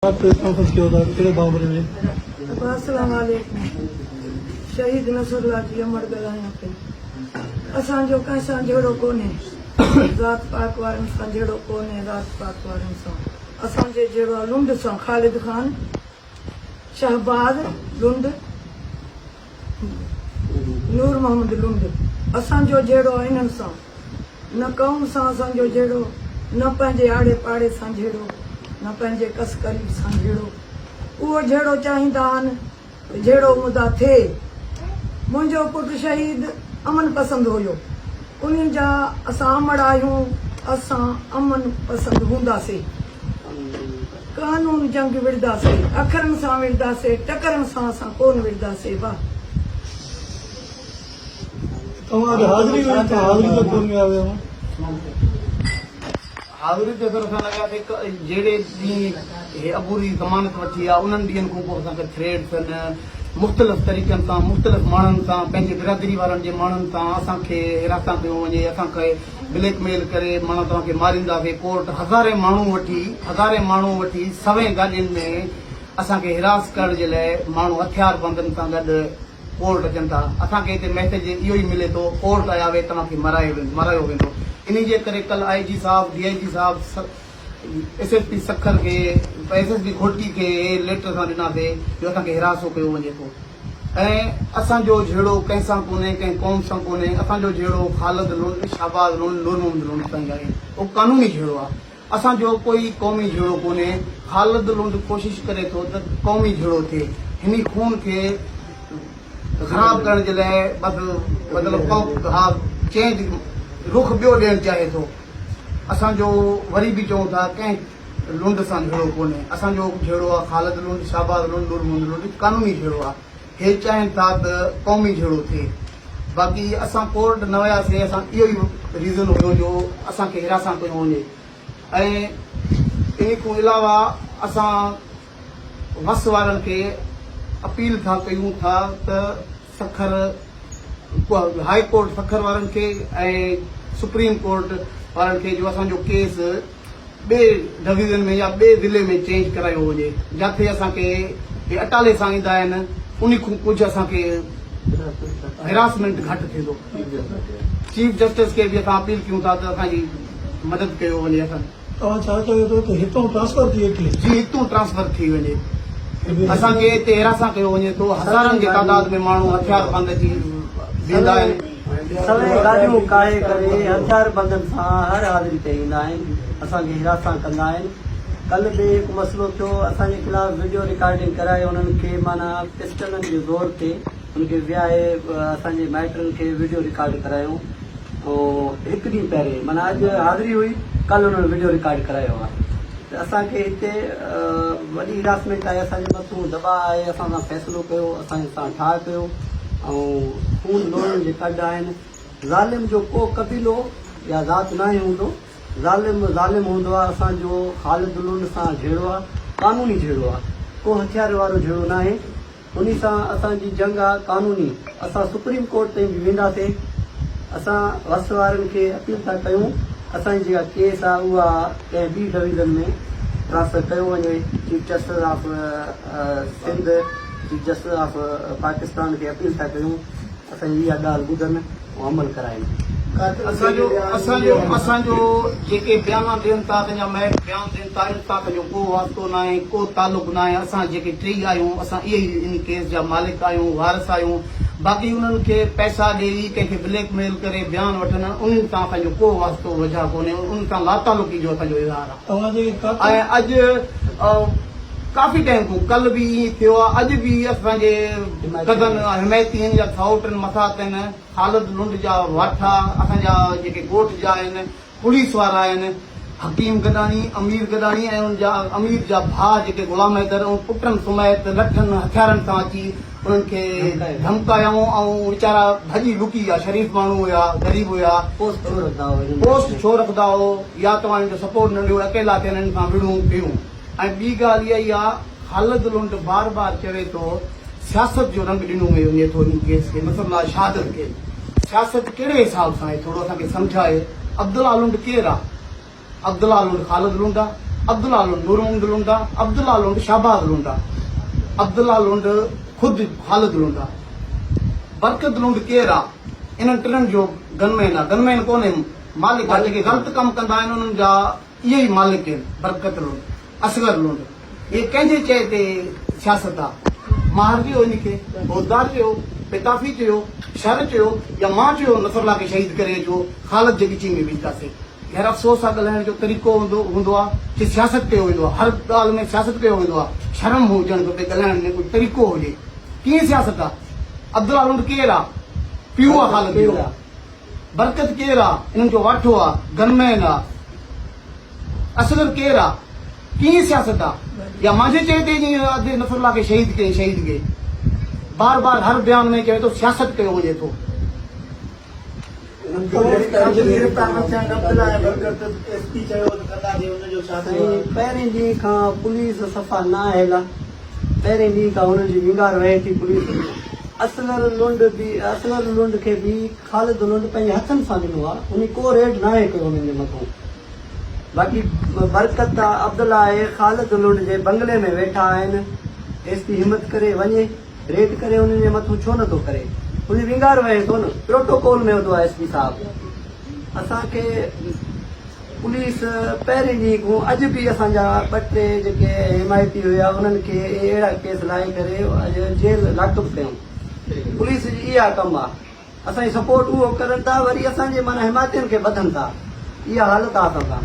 Press conference ڪيو ٿا ڪهڙي بابت ۾؟ ابا اسلام عليڪم شهيد نصرالله جي امڙ ڳالهايان پئي اسان جو ڪنهن سان جهيڙو ڪونهي ذات پاڪ وارن سان جهيڙو ڪونهي ذات پاڪ وارن سان اسان جي جهيڙو آ لنڊ سان خالد خان شهباز لنڊ نور محمد لنڊ اسان جو جهيڙو آ انهن سان نه قوم سان اسان جو جهيڙو، نه پنهنجي آڙي پاڙي سان جهيڙو، نه پنهنجي ڪس قريب سان جهيڙو. اهو جهيڙو چاهيندا آهن ته جهيڙو مدا ٿئي. منهنجو پٽ شهيد امن پسند هيو. انهي جا اسان امڙ آهيون، اسان امن پسند هونداسي. قانون جنگ وڙهنداسي، اکرن سان وڙهنداسي، ٽڪرن سان اسان ڪونه وڙهنداسي. واهه. توهان اڄ حاضري هئي ته حاضري تي ڪونه ويا هيو. حاضري تي سر اسان لڳياسي جهڙي ڏينهن هي عبوري ضمانت وٺي آ انهن ڏينهن کان پوء اسان کي ٿريٽس ان مختلف طريقن سان مختلف ماڻهن سان پنهنجي برادري وارن جي ماڻهن سان اسان کي هراسان ڪيو وڃي اسان کي بليڪ ميل ڪري معنيٰ توهان کي مارينداسي ڪورٽ هزارين ماڻهو وٺي هزارين ماڻهو وٺي سوين گاڏين ۾ اسان کي هراس ڪرڻ جي لاء ماڻهو هٿيار بندن سان گڏ ڪورٽ اچن ٿا اسان کي هتي ميسيج اهو ئي ملي ٿو ڪورٽ آيا وي توهان کي مرايو ويندو انهي جي ڪري ڪل آء جي صاحب ڊي I جي صاحب ايس ايس پي سکر کي ايس ايس پي گهوٽڪي کي هي ليٽر اسان ڏناسي جو اسان کي هراسو ڪيو وڃي ٿو ۽ اسان جو جهيڙو ڪنهن سان ڪونهي ڪنهن قوم سان ڪونهي اسان جو جهيڙو خالد لنڊ شهباز لنڊ نور محمد لنڊ سان ئي آهي اهو قانوني جهيڙو آهي اسان جو ڪوئي قومي جهيڙو ڪونهي، خالد لنڊ ڪوشش ڪري ٿو ته قومي جهيڙو ٿئي، هني خون کي خراب ڪرڻ جي لاء بس مطلب ها چينج رخ ٻيو ڏيڻ چاهي ٿو، اسان جو وري به چئون ٿا ڪنهن لنڊ سان جهيڙو ڪونهي، اسان جو جهيڙو آهي خالد لنڊ، شهباز لنڊ، نور محمد لنڊ قانوني جهيڙو آهي، هي چاهين ٿا ته قومي جهيڙو ٿئي. باقي اسان ڪورٽ نه وياسين اسان اهو ئي ريزن هيو جو اسان کي هراسان ڪيو وڃي ۽ انهي کان علاوه اسان وس وارن کي اپيل ٿا ڪيون ٿا ته سکر هائي ڪورٽ سکر وارن کي ۽ سپريم ڪورٽ وارن کي جو اسان جو ڪيس ٻئي ڊويزن ۾ يا ٻئي ضلعي ۾ چينج ڪرايو وڃي جاٿي اسان کي هي اٽالي سان ايندا آهن انهي کان ڪجهه اسان کي هراسمينٽ گهٽ ٿيندو چيف جسٽس کي به اسان اپيل ڪيون ٿا ته اسان جي مدد ڪيو وڃي اسان. توهان ڇا چاهيو ٿو ته هتون ٽرانسفر ٿئي ڪيس؟ جي هتون ٽرانسفر ٿي وڃي اسان کي هتي هراسان ڪيو وڃي ٿو هزارن جي تعداد ۾ ماڻهو هٿيار بند اچي ويندا آهن. سوين گاڏيون ڪاهي ڪري هٿياربندن سان هر حاضري تي ايندا آهن اسان کي هراسان ڪندا آهن ڪلهه به هڪ مسئلو ٿيو اسان جي خلاف وڊيو رڪارڊنگ ڪرائي انهن کي معنيٰ پسٽلن جي زور تي ان کي ويهائي اسان جي مائٽن کي وڊيو رڪارڊ ڪرايون هڪ ڏينهن پهرين معنيٰ اڄ حاضري هئي ڪلهه انهن وڊيو رڪارڊ ڪرايو آهي ته اسان کي هتي وڏي هراسمينٽ آهي اسان جي مٿون دٻاء آهي اسان سان فيصلو ڪيو اسان سان ٺاهه ڪيو ۽ خون لوڙهڻ جي ڪڍ آهن. ظالم جو ڪو قبيلو يا ذات ناهي هوندو. ظالم ظالم هوندو آهي. اسان جو خالد لنڊ سان جهيڙو آهي، قانوني جهيڙو آهي، ڪو هٿيار وارو جهيڙو ناهي. انهي سان اسان جي جنگ آهي قانوني. اسان سپريم ڪورٽ تائين به وينداسين. اسان وس وارن کي اپيل ٿا ڪيون اسان جي جيڪا ڪيس آهي اها ڪنهن ٻي ڊويزن ۾ ٽرانسفر ڪيو وڃي. Chief justice of Sindh. Chief justice of Pakistan کي اپيل ٿا ڪيون اسان جي اها ڳالهه ٻڌن ۽ عمل ڪرائين. اسان جو اسان جو اسان جو جيڪي بيان ڏين ٿا تنهن جا مائٽ بيان ڏين ٿا ان سان اسان جو ڪو واسطو ناهي ڪو تعلق ناهي اسان جيڪي ٽيئي آهيون اسان اهي ئي ان ڪيس جا مالڪ آهيون وارث آهيون باقي انهن کي پئسا ڏيئي ڪنهن کي بليڪ ميل ڪري بيان وٺن انهن سان اسان جو ڪو واسطو وجهه ڪونهي انهن سان لاتعلقي جو اسان جو اظهار آهي. توهان جي قاتل. ۽ اڄ ڪافي ٽائيم کان ڪلهه به ائين ٿيو آهي اڄ به اسان جي ڪزن حمايتين يا سئوٽن مساتن خالد لنڊ جا واٺا اسان جا جيڪي ڳوٺ جا آهن پوليس وارا آهن حڪيم گڏاڻي امير گڏاڻي ۽ ان جا امير جا ڀاء جيڪي غلام حيدر ۽ پٽن سميت لٺن هٿيارن سان اچي انهن کي ڌمڪايائون ۽ ويچارا ڀڄي لڪي ويا شريف ماڻهو هيا غريب هيا پوسٽ ڇو رکندا هو يا توهان هن جو سپورٽ نه ڏيو اڪيلا ٿين هن سان وڙهون ڪيون ۽ ٻي ڳالهه اها ئي آ خالد لنڊ بار بار چوي ٿو سياست جو رنگ ڏنو وڃي ٿو ان ڪيس کي نصر الله شهادت کي سياست ڪهڙي حساب سان آهي ٿورو اسان کي سمجهائي عبدالله لنڊ ڪير آ عبدالله لنڊ خالد لنڊ آ. عبدالله لنڊ نور محمد لنڊ آ، عبدالله لنڊ شهباز لنڊ آ، عبدالله لنڊ خود خالد لنڊ آ، برڪت لنڊ ڪير آ؟ انهن ٽنهن جو گن مين آ، گن مين ڪونهي مالڪ آ، جيڪي غلط ڪم ڪندا آهن انهن جا اهي ئي مالڪ آهن، برڪت لنڊ، اصغر لنڊ، اهي ڪنهن جي چئي تي سياست آ؟ ماهر چيو ان کي، بوزدار چيو، پتافي چيو، شر چيو يا مان چيو نصرالله کي شهيد ڪري اچو خالد جي ڳچي ۾ وجهنداسين. يار افسوس آ ڳالهائڻ جو طريقو هوندو هوندو آ چي سياست ڪيو ويندو آ هر ڳالهه ۾ سياست ڪيو ويندو آ شرم هجڻ کپي ڳالهائڻ ۾ ڪو طريقو هجي ڪيئن سياست آ عبدالله لنڊ ڪير آ پيو آ خالد جو برڪت ڪير آ انهن جو واٺو آ گن مين آ اصغر ڪير آ ڪيئن سياست آ يا مانجهي چئي تي جيئن ادي نصرالله کي شهيد ڪيئي شهيد ڪيئي بار بار هر بيان ۾ چوي ٿو سياست ڪيو وڃي ٿو. سائين پهرين ڏينهن کان پوليس صفا نااهل آ پهرين ڏينهن کان هنن جي ونگار وهي ٿي پوليس جي اصغر لنڊ به اصغر لنڊ کي به خالد لنڊ پنهنجي هٿن سان ڏنو آ انهي ڪو ريڊ ناهي ڪيو انهن جي مٿون باقي برڪت عبدالله ۽ خالد لنڊ جي بنگلي ۾ ويٺا آهن ايس پي همت ڪري وڃي ريڊ ڪري انهن جي مٿون ڇو نٿو ڪري ان جي ونگار وهي ٿو نه پروٽوڪول ۾ هوندو آهي ايس پي صاحب اسان کي پوليس پهرين ڏينهن کان اڄ به اسان جا ٻه ٽي جيڪي حمايتي هيا انهن کي اهڙا ڪيس لائي ڪري اڄ جيل لاڪ اپ ڪيون پوليس جي اها ڪم آ اسان جي سپورٽ اهو ڪرن ٿا وري اسان جي معنيٰ حمايتين کي ٻڌن ٿا اها حالت آ اسان سان.